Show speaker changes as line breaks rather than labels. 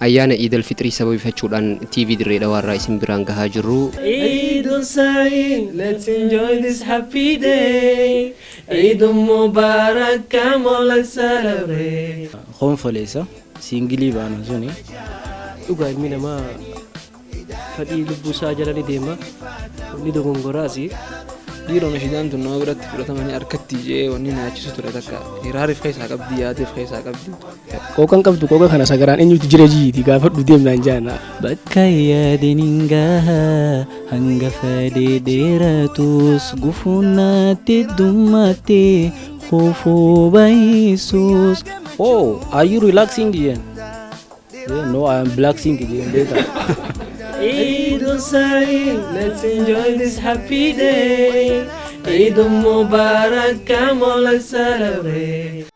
Ayyaana Iidal Fixrii sababeeffachuudhaan TV Dirree Dhawaarraa isin biraan gahaa jirru.
Eid Saeed, let's enjoy this happy day. Eid Mubarak, come on, let's celebrate.
Konfoleessa single baana suni.
Dhugaa, ilmi namaa fedhii lubbuu isaa jala ni deema, ni dogongoraasi.
Dhiiroo, nashiidaan tun nama biratti fudhatamanii harkatti jee wanni naachisu ture takka hiraariif keessaa qabdi, yaadiif keessaa qabdi.
Qooqan qabdu, qooqa kana sagaraan eenyutu jira jiiti gaafadhu deemnaan jaana.
Bakka yaadin hin gaha, hanga fedhe dheeratus gufuun natti dhummatte kufuu baay'isus.
"Oh, are you relaxing?" jeen. "Yeah, no, I am relaxing," jeen beeka.
Eid Saeed, let's enjoy this happy day. Eid Mubarak, come on, let's celebrate.